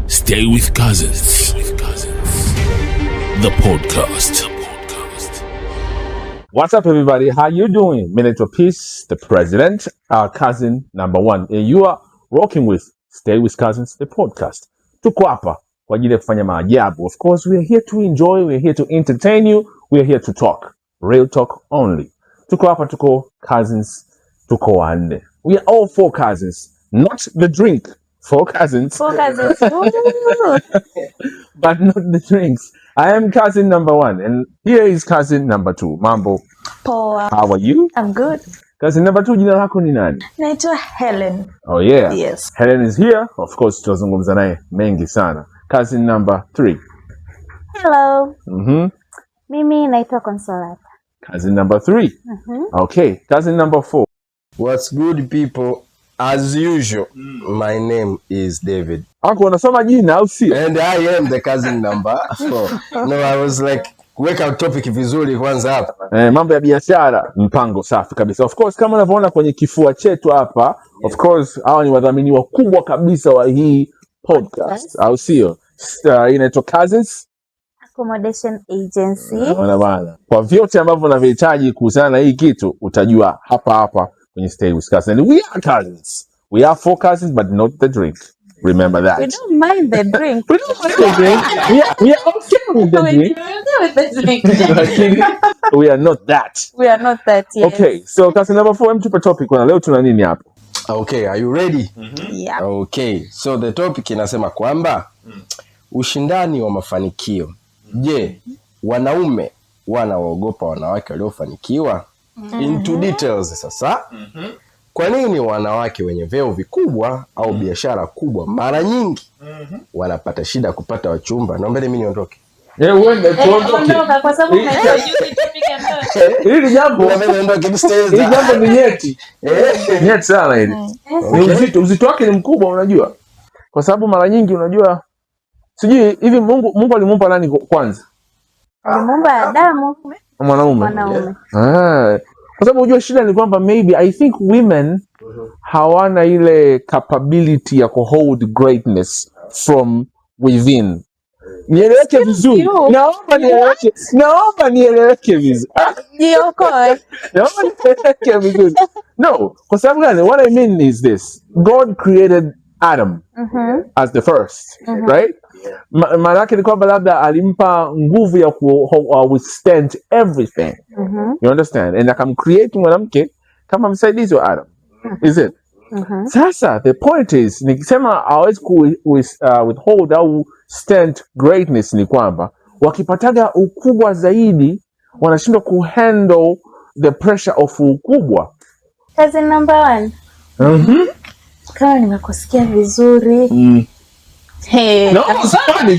Stay with Cousins. The podcast. What's up, everybody? How you doing? Minute of Peace, the president, our cousin number one. And you are rocking with Stay with Cousins, the podcast. Tuko hapa kwa ajili ya kufanya maajabu. Of course, we are here to enjoy, we are here to entertain you, we are here to talk. Real talk only. Tuko hapa, tuko cousins, tuko wanne. We are all four cousins, not the drink. Four cousins. Four cousins. Ooh. But not the drinks. I am cousin number one, and here is cousin number two. Mambo, Poa. How are you? I'm good. Cousin number two, jina lako ni nani? Naitwa Helen. Oh yeah. Yes. Helen is here. Of course, tutazungumza naye mengi sana. Cousin number three. Hello, mimi naitwa Consolata. Cousin number three. Okay. Cousin number four. What's good, people? As usual, my name is David. Uncle, unasoma jina au sio? And I am the cousin number four. No, I was like, weka topic vizuri kwanza hapa. Eh, mambo ya biashara, mpango safi kabisa. Of course, kama unavyoona kwenye kifua chetu hapa, of course, hawa ni wadhamini wakubwa kabisa wa hii podcast, au sio? Inaitwa Cousins Accommodation Agency. Unaona bana, kwa vyote ambavyo unavyohitaji kuhusiana na hii kitu utajua hapa hapa kwenye Stay with Cousins. And we are cousins. We are four cousins, but not the drink. Remember that. We don't mind the drink. We don't mind the drink. We are okay with the We drink. with the drink. Lakini we are not that. We are not that yet. Okay, so cousin number four, tupe topic bwana. Leo tuna nini hapa? Okay, are you ready? Yeah. Okay, so the topic inasema kwamba ushindani wa mafanikio. Je, wanaume wanawaogopa wanawake waliofanikiwa? Into details sasa. Kwa nini wanawake wenye vyeo vikubwa au biashara kubwa mara nyingi wanapata shida kupata wachumba? Naombeni mimi niondoke. Eh, uende, tuondoke. Ondoka kwa sababu umejua juzi topic ambayo Hili jambo Naombeni niondoke, hili msitaweza. Jambo ni nyeti. Nyeti sana hili. Ni uzito, uzito wake ni mkubwa unajua. Kwa sababu mara nyingi unajua, sijui hivi Mungu alimuumba nani kwanza? Alimuumba Adamu. Mwanaume. Mwanaume. Ah, kwa sababu unajua shida ni kwamba maybe I think women hawana ile capability ya kuhold greatness from within. Nieleweke vizuri. You. Naomba nieleweke. Naomba nieleweke vizuri. Jiokoe. Naomba nieleweke vizuri. No, kwa sababu gani? What I mean is this. God created Adam as the first, right? Maana yake ni kwamba labda alimpa nguvu ya ku withstand everything. You understand? And akamcreate mwanamke kama msaidizi wa Adam. Is it? Mhm. Sasa the point is, nikisema hawezi ku withhold au stand greatness ni kwamba wakipataga ukubwa zaidi wanashindwa kuhandle the pressure of ukubwa. Cousin number one. Kama nimekusikia vizuri. Hey. No, sorry.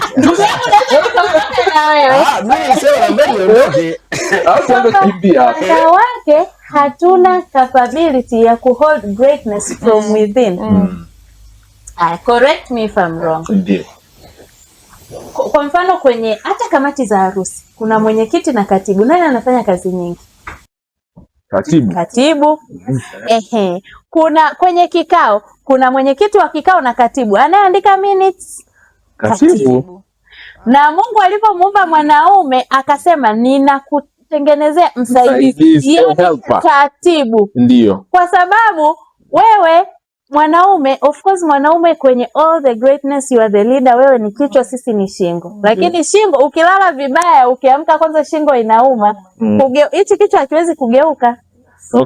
Na wewe. Ah, mimi nilisema naombeni niondoke. Au tuanze kukimbia hapa. Wanawake hatuna capability ya kuhold greatness from within. Aya, correct me if I'm wrong. Ndio. Kwa mfano kwenye hata kamati za harusi kuna mwenyekiti na katibu. Nani anafanya kazi nyingi? Katibu. Katibu. Ehe. Kuna kwenye kikao kuna mwenyekiti wa kikao na katibu anayeandika minutes. Katibu. Na Mungu alipomuumba mwanaume akasema, "Ninakutengenezea msaidizi," Msaidizi, yani helper. Katibu, kwa sababu wewe mwanaume, of course mwanaume kwenye all the greatness you are the leader, wewe ni kichwa, sisi ni shingo. Lakini shingo ukilala vibaya, ukiamka kwanza shingo inauma, hichi kichwa hakiwezi kugeuka. So,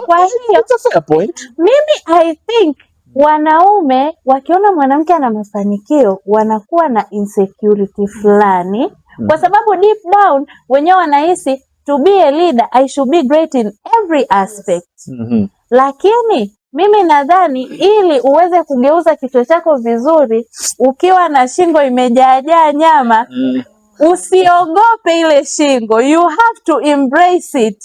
Kwa hiyo it's a fair point. Mimi I think wanaume wakiona mwanamke ana mafanikio wanakuwa na insecurity fulani, kwa sababu deep down wenyewe wanahisi, to be a leader I should be great in every aspect. Lakini mimi nadhani ili uweze kugeuza kichwa chako vizuri, ukiwa na shingo imejaajaa nyama, usiogope ile shingo, you have to embrace it.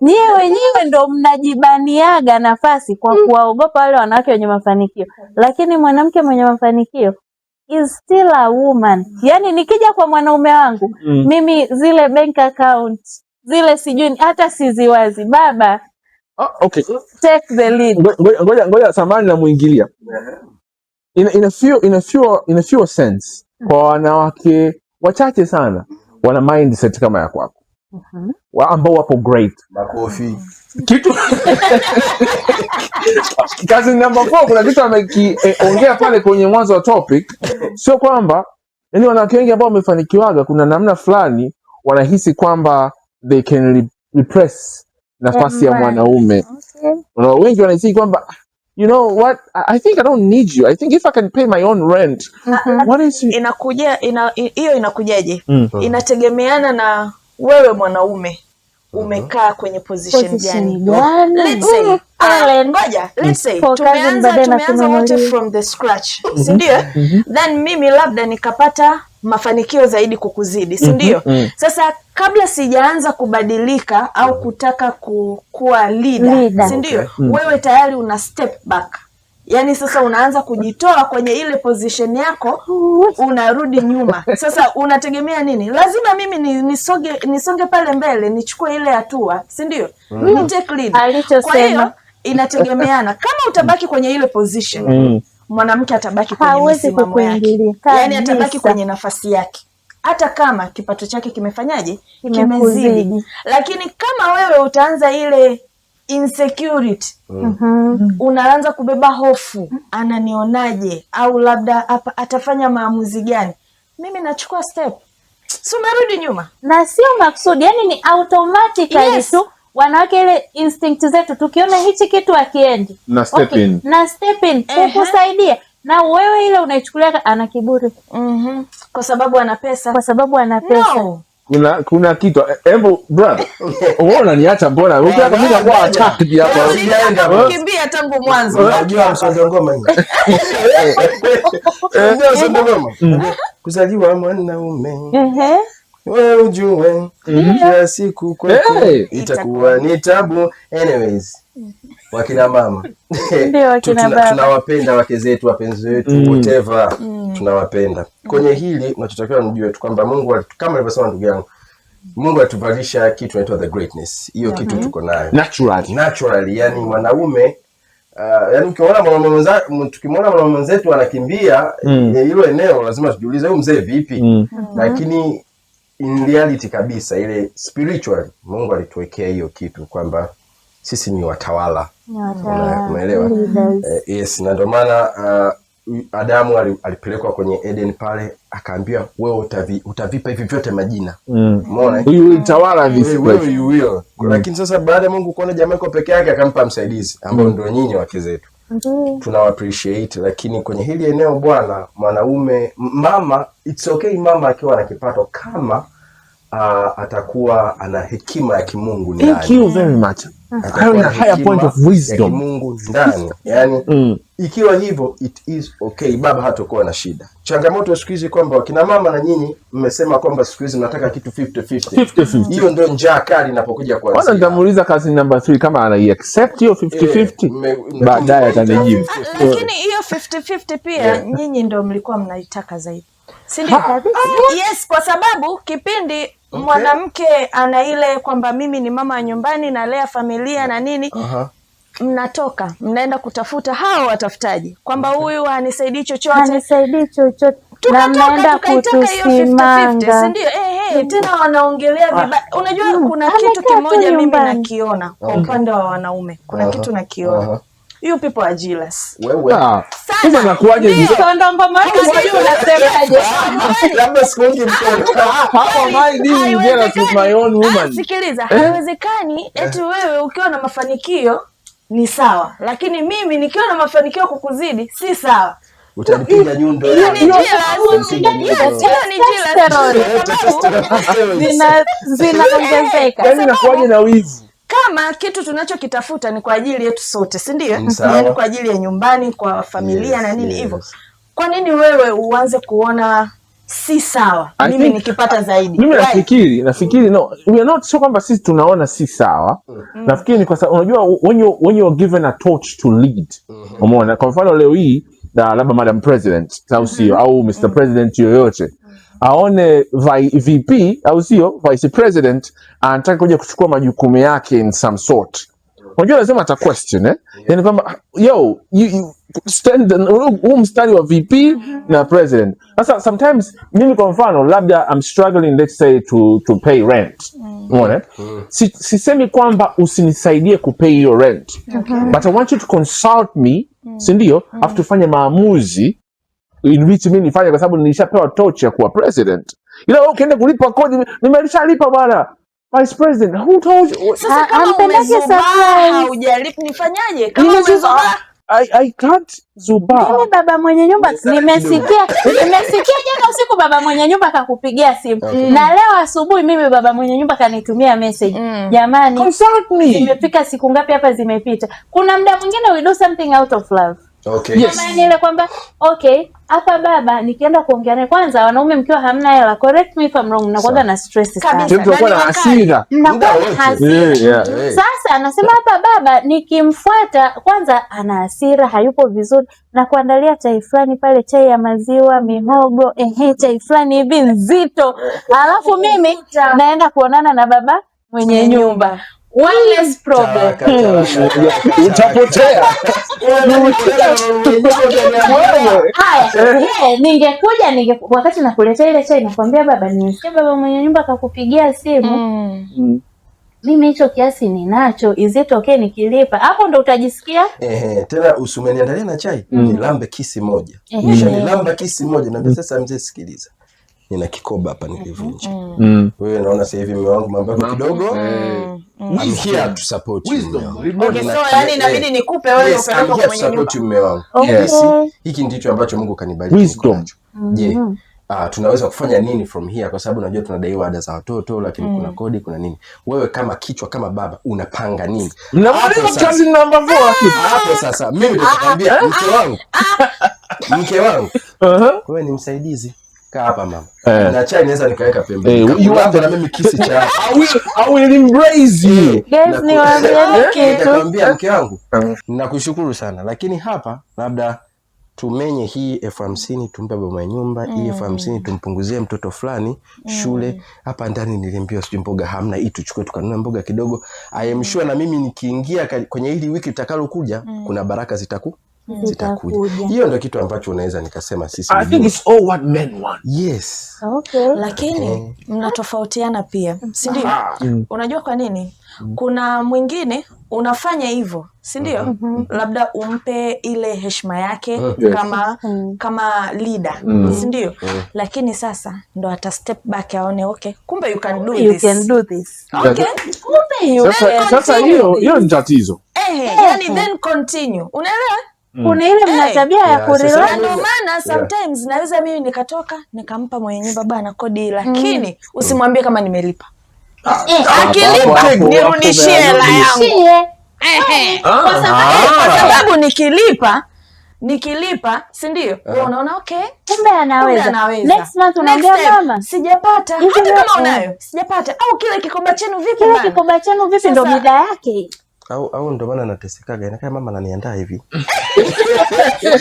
Nyie wenyewe ndo mnajibaniaga nafasi kwa kuwaogopa wale wanawake wenye mafanikio, lakini mwanamke mwenye mafanikio is still a woman. Yani nikija kwa mwanaume wangu mimi zile bank account zile sijui hata siziwazi, baba Ah, okay. take the lead. Ngoja ngoja ngoja, samahani namuingilia. In a few sense, kwa wanawake wachache sana wana mindset kama ya kwako, ambao wapo great. Makofi. Kitu kazi number 4, kuna kitu amekiongea pale kwenye mwanzo wa topic, sio kwamba yani wanawake wengi ambao wamefanikiwaga kuna namna fulani wanahisi kwamba they can repress nafasi ya Yeah, mwanaume. Unaona, wengi wanahisi kwamba, you know what, I think I don't need you. I think if I can pay my own rent, what is it? Inakuja hiyo inakujaje? Inategemeana na wewe mwanaume umekaa kwenye position Position gani. gani? Let's say, Ellen. ngoja, let's say For cousin baadaye tumeanza wote nakununulia. from the scratch, si ndio? Then mimi labda nikapata mafanikio zaidi kukuzidi, si ndio? Sasa kabla sijaanza kubadilika au kutaka kuwa leader, Leader. si ndio? Wewe tayari una step back, yaani sasa unaanza kujitoa kwenye ile position yako, unarudi nyuma. Sasa unategemea nini? Lazima mimi nisonge pale mbele, nichukue ile hatua, si ndio? Ni take lead. Alichosema. Kwa hiyo inategemeana, kama utabaki kwenye ile position, mwanamke atabaki kwenye Hawezi misimamo yake, kukuingilia yaani atabaki kabisa. kwenye nafasi yake hata kama kipato chake kimefanyaje, Kimekuzidi. kimezidi. Lakini kama wewe utaanza ile insecurity, unaanza kubeba hofu, ananionaje, au labda hapa atafanya maamuzi gani, mimi nachukua step, si umerudi nyuma? Na sio makusudi, yani ni automatically tu wanawake, ile instinct zetu, tukiona hichi kitu akiendi Na step in. Na step in kukusaidia, na wewe ile unaichukulia ana kiburi. Kwa sababu ana pesa. Kwa sababu ana pesa. No. Kuna kitu, hebu brother, wewe unaniacha, mbona ukitaka mimi nakuwa attacked hapa? Sijaenda. Kukimbia tangu mwanzo. Unajua msondo ngoma hii? Unajua msondo ngoma? Kuzaliwa mwanaume wewe ujue kila siku kwetu Hey. itakuwa ni tabu. Anyways, wakina mama, Ndio, wakina baba. Tunawapenda wake zetu, wapenzi wetu, whatever, tunawapenda. Kwenye hili unachotakiwa mjue tu kwamba Mungu kama alivyosema ndugu yangu, Mungu alituvalisha kitu inaitwa the greatness. Hiyo kitu tuko nayo Naturally. Naturally, yani mwanaume, yani ukiona mwanaume tukimwona mwanaume mwenzetu anakimbia hilo eneo, lazima tujiulize huyu mzee vipi? Lakini in reality kabisa, ile spiritual, Mungu alituwekea hiyo kitu kwamba sisi ni watawala. Ni watawala, Umeelewa? Leaders. Yes, na ndio maana Adamu alipelekwa kwenye Eden pale akaambiwa, wewe utavipa hivi vyote majina. Umeona, eh? You will tawala this Wewe place. you will. Lakini sasa baada ya Mungu kuona jamaa yuko peke yake, akampa msaidizi ambao ndio nyinyi wake zetu. Tunawa appreciate, lakini kwenye hili eneo bwana, mwanaume, mama, it's okay mama akiwa na kipato kama atakuwa ana hekima ya kimungu Thank ndani. you very much. Atakuwa Having na a higher hekima point of ya wisdom. kimungu ndani, yani ikiwa hivyo it is okay, baba hatakuwa na shida. Changamoto siku hizi kwamba wakina mama na nyinyi mmesema kwamba siku hizi mnataka kitu 50-50. 50-50. Hiyo ndio njaa kali inapokuja Kwanza kuanzia. nitamuuliza kazi number 3 kama anai accept hiyo 50-50. Baadaye atanijibu. Ah, lakini hiyo 50-50 pia nyinyi ndio mlikuwa mnaitaka zaidi, si ndio? Yes, kwa sababu kipindi mwanamke ana ile kwamba mimi ni mama wa nyumbani, nalea familia na nini, mnatoka mnaenda kutafuta hao watafutaji kwamba huyu hanisaidii chochote, Hanisaidii chochote na tukatoka mnaenda tukaitaka hiyo 50-50, si kutusimanga. ndio? Tena wanaongelea vibaya. Unajua kuna Amekaa kitu tu kimoja mimi nyumbani. nakiona kwa upande wa wanaume, kuna kitu nakiona, you people are jealous. Wewe. Ah, Sana. sasa nakuwaje? Ndio. Msondo ngoma wake sijui unasemaje. Labda sikuungi mkono. How am I being jealous with my own woman? Ah, sikiliza, haiwezekani eti wewe ukiwa na mafanikio ni sawa, lakini mimi nikiwa na mafanikio kukuzidi si sawa. Utanipiga nyundo. Hiyo ni jealous. Utanipiga nyundo. Yes, hiyo ni jealous. Kwa sababu Zinaongezeka. Yaani nakuwaje na wivu? Kama kitu tunachokitafuta ni kwa ajili yetu sote, si ndio? Sawa. Yaani kwa ajili ya nyumbani, kwa familia na nini hivyo. Kwa nini wewe uanze kuona si sawa I mimi nikipata zaidi? Mimi Why? nafikiri no, we are not, sio kwamba sisi tunaona si sawa. Nafikiri ni kwa sababu unajua when you are given a torch to lead. Umeona, kwa mfano leo hii na labda Madam President au sio, au Mr President yoyote aone VP au sio, Vice President anataka kuja kuchukua majukumu yake in some sort. Unajua lazima ata question, eh? Yani kwamba yo, you stand huu mstari wa VP na president. Sasa sometimes mimi kwa mfano labda I'm struggling, let's say, to pay rent. Umeona? Sisemi kwamba usinisaidie kupay your rent. But I want you to consult me, si ndio? Afu tufanye maamuzi in which mimi nifanye kwa sababu nilishapewa torch ya kuwa president. Ila wewe ukienda kulipa kodi, nimelishalipa bwana. Vice President, who told you? Sasa kama Hampendagi umezubaa, surprise. Haujalipa, nifanyaje? Kama Nimezubaa. umezubaa. I can't zubaa. Mimi baba mwenye nyumba nimesikia jana usiku baba mwenye nyumba kakupigia simu na leo asubuhi mimi baba mwenye nyumba kanitumia message. Jamani, Consult me. Zimefika siku ngapi hapa zimepita. Kuna muda mwingine we do something out of love. Kama ni ile kwamba okay, hapa baba nikienda kuongea naye kwanza, wanaume mkiwa hamna hela, correct me if I'm wrong, mnakuwaga na stress sana. Kabisa. Mtu anakuwa na Na ni wakali. hasira. Mnakuwa Muda na wote. hasira. Sasa anasema hapa baba nikimfuata kwanza ana hasira, hayupo vizuri, na kuandalia chai fulani pale, chai ya maziwa, mihogo, ehe, chai fulani hivi nzito, alafu mimi naenda kuonana na baba mwenye nyumba. One less problem. Charaka, charaka, charaka. Utapotea. Wewe. Haya, yeah, ningekuja wakati nakuletea ile chai nakwambia baba, nimesikia baba mwenye nyumba kakupigia simu, mimi hicho kiasi ninacho, is it okay nikilipa? Hapo ndo utajisikia. Ehe, tena usumeniandalia na chai, nilambe kisi moja. Kisha nilamba kisi moja, naambia sasa, mzee, sikiliza, nina kikoba hapa nilivunja. Wewe naona sasa hivi mume wangu mambo yako kidogo. I'm here to support you, mume wangu. Okay, so yani inabidi nikupe wewe Yes, I'm upeleke here to kwa mwenye nyumba. support you, mume wangu. Yes. Hiki ndicho ambacho Mungu kanibariki niko Wisdom. nacho. Je, tunaweza kufanya nini from here? Kwa sababu najua tunadaiwa ada za watoto, lakini kuna kodi, kuna nini. Wewe kama kichwa, kama baba, unapanga nini? Mnamaliza Hapo sasa. kazi namba 4 lakini. Hapo sasa mimi ndo nitakwambia mke wangu, mke wangu, wewe ni msaidizi, kaa hapa mama, na chai naweza nikaweka pembeni, You Nikampa na mimi kisi cha I will embrace you. Guys, niwaambieni kitu. Nitakwambia mke wangu, nakushukuru sana, lakini hapa labda tumenye hii 50,000 tumpe baba mwenye nyumba, hii 50,000 tumpunguzie mtoto fulani shule. Hapa ndani niliambiwa sijui mboga hamna, hii tuchukue tukanunue mboga kidogo. I am sure na mimi nikiingia kwenye hili wiki litakalokuja, kuna baraka zitakuja. Zitakuja. Hiyo ndio kitu ambacho unaweza nikasema sisi I think it's all what men want. Yes. Lakini mnatofautiana pia, si ndio? Unajua kwa nini? Kuna mwingine unafanya hivyo, si ndio? Labda umpe ile heshima yake kama leader, si ndio? Lakini sasa ndo ata step back aone, okay, kumbe you can do You this. can do this. Okay. Kumbe you Sasa can sasa hiyo hiyo ni tatizo. Eh, yani then continue. Unaelewa? Kuna ile mna tabia ya Yeah, sasa kurelax. Na ndio maana sometimes naweza mimi nikatoka nikampa mwenye nyumba, bana, kodi, lakini usimwambie kama nimelipa. Akilipa nirudishie hela yangu. Shie. Ehe. Kwa sababu nikilipa, si ndio? Wewe unaona okay. Kumbe Kumbe anaweza. anaweza. Next month unaambia Next time, mama, sijapata. Hivi Hata kama unayo, sijapata. Au kile kikoba chenu vipi kile bana? kikoba chenu vipi? Ndo Sasa- mida yake. Au ndo maana natesekaga, inakaa mama ananiandaa hivi. Kile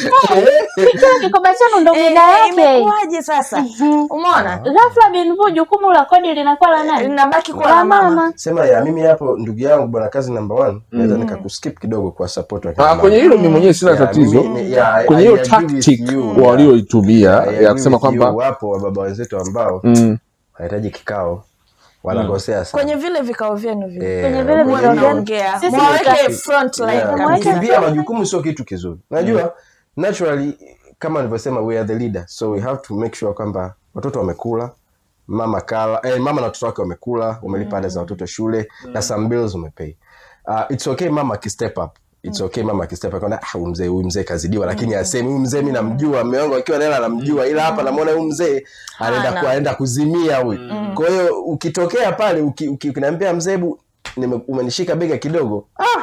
kikoba chenu ndo mida yake. Imekuwaje sasa? Umeona? Ghafla bin vu, jukumu la kodi linakuwa la nani? Linabaki kuwa La la mama. mama. Sema ya mimi hapo, ndugu yangu bwana kazi number one, naweza nikakuskip kidogo kwa support wa kina Ah, mama. kwenye hilo mimi mwenyewe sina Yeah, tatizo. yeah, Kwenye I hiyo agree with tactic you, yeah. walioitumia I agree ya kusema with you. kwamba Wapo wa baba wenzetu ambao wanahitaji kikao, wanakosea sana. Kwenye vile vikao vyenu vile. Kwenye vile kwenye vikao hiyo- vyenu. Mnaongea. Sisi Mwaweke front line Yeah, kabisa. kukimbia majukumu sio kitu kizuri. Unajua, naturally kama nilivyosema, we are the leader, so we have to make sure kwamba watoto wamekula, mama kala, mama na watoto wake wamekula, umelipa ada za watoto shule na some bills umepay. It's okay mama akistep up. It's okay mama akistep up. Akaona, ah, huyu mzee kazidiwa, lakini asemi huyu mzee mimi namjua, mume wangu akiwa na hela namjua, ila hapa namuona huyu mzee anaenda Hana. anaenda kuzimia huyu. Kwa hiyo ukitokea pale ukiniambia mzee, hebu umenishika bega kidogo, ah,